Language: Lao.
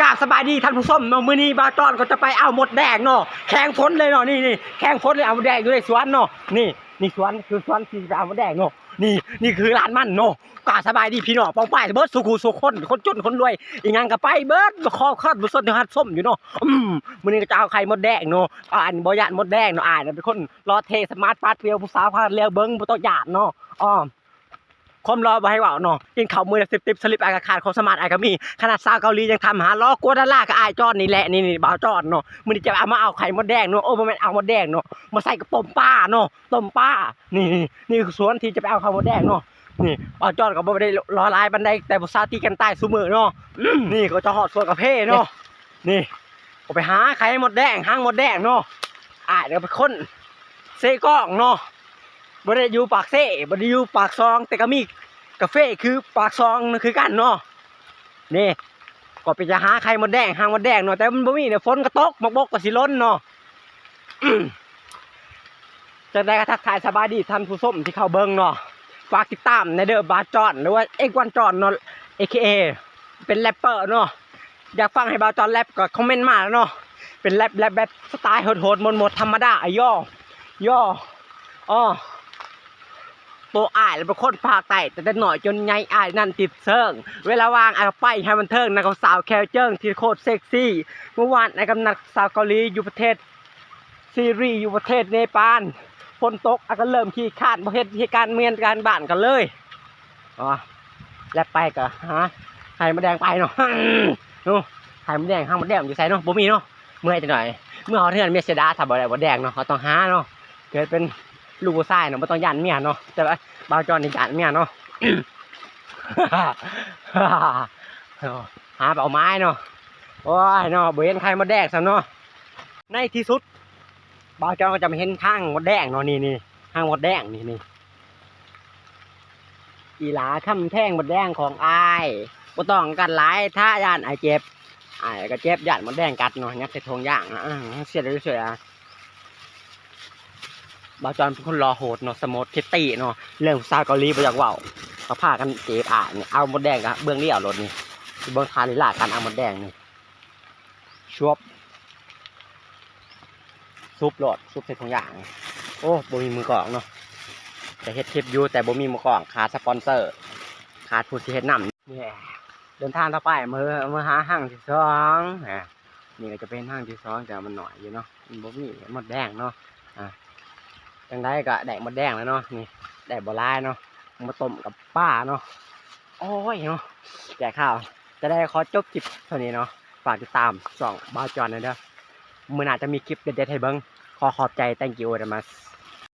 ກາບສະບາຍດີທ່ານຜູ້ຊົມເນາະ, ມື້ນີ້ບ່າວຈອນກໍຈະໄປເອົາມົດແດງເນາະ, ແຂ່ງຝົນເລີຍເນາະ, ນີ້ໆ ແຂ່ງຝົນເລີຍ ເອົາມົດແດງຢູ່ໃນສວນເນາະ, ນີ້ ນີ້ສວນ ຄືສວນທີ່ຈະເອົາມົດແດງເນາະ, ນີ້ ນີ້ຄືລານມັນເນາະ. ກາບສະບາຍດີພີ່ນ້ອງປ້ອງປາຍເບິດສູ່ຄູ່ສູ່ຄົນ, ຄົນຈົນຄົນລວຍ ອີ່ຫຍັງກໍໄປເບິດ, ຂໍຄອດບໍ່ສົນທີ່ຮັບຊົມຢູ່ເນາະ. ອືມ ມື້ນີ້ກໍຈະເອົາໄຂ່ມົດແດງເນາະ, ອັນບໍ່ຢ້ານມົດແດງເນາະ, ອ້າຍນັ້ນເປັນຄົນຫຼໍ່ເທ່ສະມາດປາດປ່ຽວ, ຜູ້ສາວພາກັນແລວເບິ່ງ ບໍ່ຕ້ອງຢ້ານເນາະ. ອ້ອ ຄວາມຫຼໍ່ບໍ່ໃຫ້ເວົ້າເນາະ, ກິນເຂົ້າມື້ລະສິບຕິບ ສະລິບອາກາຂາດ ຄວາມສາມາດອ້າຍກໍມີ, ຂະໜາດສາວເກົາຫຼີຍັງຖາມຫາ, ຫຼໍ່ກວ່າດາລາກໍອ້າຍຈອນນີ້ແຫຼະ. ນີ້ໆ ບ່າວຈອນເນາະ, ມື້ນີ້ຈະເອົາມາເອົາໄຂ່ມົດແດງເນາະ, ໂອ້ ບໍ່ແມ່ນເອົາມົດແດງເນາະ, ມາໃສ່ກັບຕົ້ມປາເນາະ, ຕົ້ມປາ. ນີ້ໆ ນີ້ຄືສວນທີ່ຈະໄປເອົາໄຂ່ມົດແດງເນາະ, ນີ້ບ່າວຈອນກໍບໍ່ໄດ້ຫຼໍ່ຫຼາຍປານໃດ, ແຕ່ຜູ້ສາວຕີກັນຕາຍຊຸມື້ເນາະ. ນີ້ກໍຈະຮອດສວນກາເຟເນາະ, ນີ້ກໍໄປຫາໄຂ່ມົດແດງ ຫາມົດແດງເນາະ. ອ້າຍກໍເປັນຄົນເຊກອງເນາະ, ບໍ່ໄດ້ຢູ່ປາກເຊ ບໍ່ໄດ້ຢູ່ປາກຊ່ອງ, ແຕ່ກໍມີກາເຟຄືປາກຊ່ອງຄືກັນເນາະ. ນີ້ກໍໄປຈະຫາໄຂ່ມົດແດງ ຫາມົດແດງເນາະ, ແຕ່ມັນບໍ່ມີເນາະ, ຝົນກໍຕົກ ໝາກບົກກໍຊິຫຼົ່ນເນາະ. ຈັ່ງໃດກໍທັກທາຍສະບາຍດີທ່ານຜູ້ຊົມທີ່ເຂົ້າເບິ່ງເນາະ, ຝາກຕິດຕາມແດ່ເດີ ບ່າວຈອນ ຫຼືວ່າເອັກວັນຈອນເນາະ, ເອເຄເອ ເປັນແຣັບເປີເນາະ. ຢາກຟັງໃຫ້ບ່າວຈອນແຣັບກໍຄອມເມັນມາເນາະ, ເປັນແຣັບ ແຣັບແບບສະໄຕລ໌ໂຫດໆ ໝົດໆ ທຳມະດາ. ອາ ຍໍ ຍໍ ອໍ ໂຕອ້າຍລະເປັນຄົນພາກໃຕ້, ແຕ່ນ້ອຍຈົນໃຫຍ່ອ້າຍນັ້ນຕິດເຊີງ, ເວລາວ່າງອ້າຍກໍໄປໃຫ້ບັນເທີງ ນຳກັບສາວແຄວເຈີ້ງທີ່ໂຄດເຊັກຊີ. ເມື່ອວານອ້າຍກັບນັດສາວເກົາຫຼີຢູ່ປະເທດຊີຣີ ຢູ່ປະເທດເນປານ, ຝົນຕົກອ້າຍກໍເລີ່ມຂີ້ຄ້ານ ບໍ່ເຮັດເວຍການເຮືອນການບ້ານກັນເລີຍ. ອໍ ແລ້ວໄປກໍຫາໄຂ່ມົດແດງໄປເນາະ, ເນາະ ໄຂ່ມົດແດງ ຫາມົດແດງຢູ່ໃສເນາະ, ບໍ່ມີເນາະ. ເມື່ອຍຈັກໜ້ອຍ ເມື່ອຮອດເຮືອນເມຍເສຍດາຍ ຖ້າບໍ່ໄດ້ມົດແດງເນາະ, ເຮົາຕ້ອງຫາເນາະ. ເກີດເປັນລູກຜູ້ຊາຍເນາະ ບໍ່ຕ້ອງຢ້ານເມຍເນາະ, ແຕ່ວ່າບ່າວຈອນນີ້ຢ້ານເມຍເນາະ. ຫາເປົ້າໝາຍເນາະ. ໂອ້ຍເນາະ ບໍ່ເຫັນໄຂ່ມົດແດງຊ້ຳເນາະ. ໃນທີ່ສຸດບ່າວຈອນກໍຈະມາເຫັນທາງມົດແດງເນາະ, ນີ້ໆ ທາງມົດແດງນີ້ໆ. ອີຫຼາຄຳແພງມົດແດງຂອງອ້າຍ, ບໍ່ຕ້ອງກັດຫຼາຍ ຖ້າຢ້ານອ້າຍເຈັບ, ອ້າຍກໍເຈັບ ຢ້ານມົດແດງກັດເນາະ. ຍັດໃສ່ຖົງຢາງ ອາ ເສຍເລີຍ ເສຍ. ບ່າວຈອນເປັນຄົນຫຼໍ່ໂຫດເນາະ, ສະໝົດຄິດຕີເນາະ, ເລື່ອງສາວເກົາຫຼີບໍ່ຢາກເວົ້າ, ກໍພາກັນເຈັບອ້າຍນີ້. ເອົາມົດແດງກໍເບື້ອງດຽວໂລດນີ້, ຊິເບິ່ງທ່າລີລາການເອົາມົດແດງນີ້. ຊວບ ຊຸບໂລດ ຊຸບໃສ່ຖົງຢາງ. ໂອ້ ບໍ່ມີມືກ້ອງເນາະ, ຈະເຮັດຄລິບຢູ່ ແຕ່ບໍ່ມີມືກ້ອງ, ຂາດສະປອນເຊີ, ຂາດຜູ້ຊິເຮັດນຳ. ເດີນທາງຕໍ່ໄປ ເມືອ ເມືອຫາຮັງທີສອງ. ນີ້ກໍຈະເປັນຮັງທີສອງ, ແຕ່ມັນໜ້ອຍຢູ່ເນາະ, ມັນບໍ່ມີມົດແດງເນາະ. ອ່າ ຈັ່ງໃດກໍໄດ້ມົດແດງແລ້ວເນາະ, ນີ້ໄດ້ບໍ່ຫຼາຍເນາະ, ມາຕົ້ມກັບປາເນາະ. ໂອ້ຍເນາະ ແກ່ຂ້າວ. ຈັ່ງໃດຂໍຈົບຄລິບເທົ່ານີ້ເນາະ, ຝາກຕິດຕາມຊ່ອງບ່າວຈອນແດ່ເດີ. ມື້ໜ້າຈະມີຄລິບເດັດໆໃຫ້ເບິ່ງ. ຂໍຂອບໃຈ thank you very much.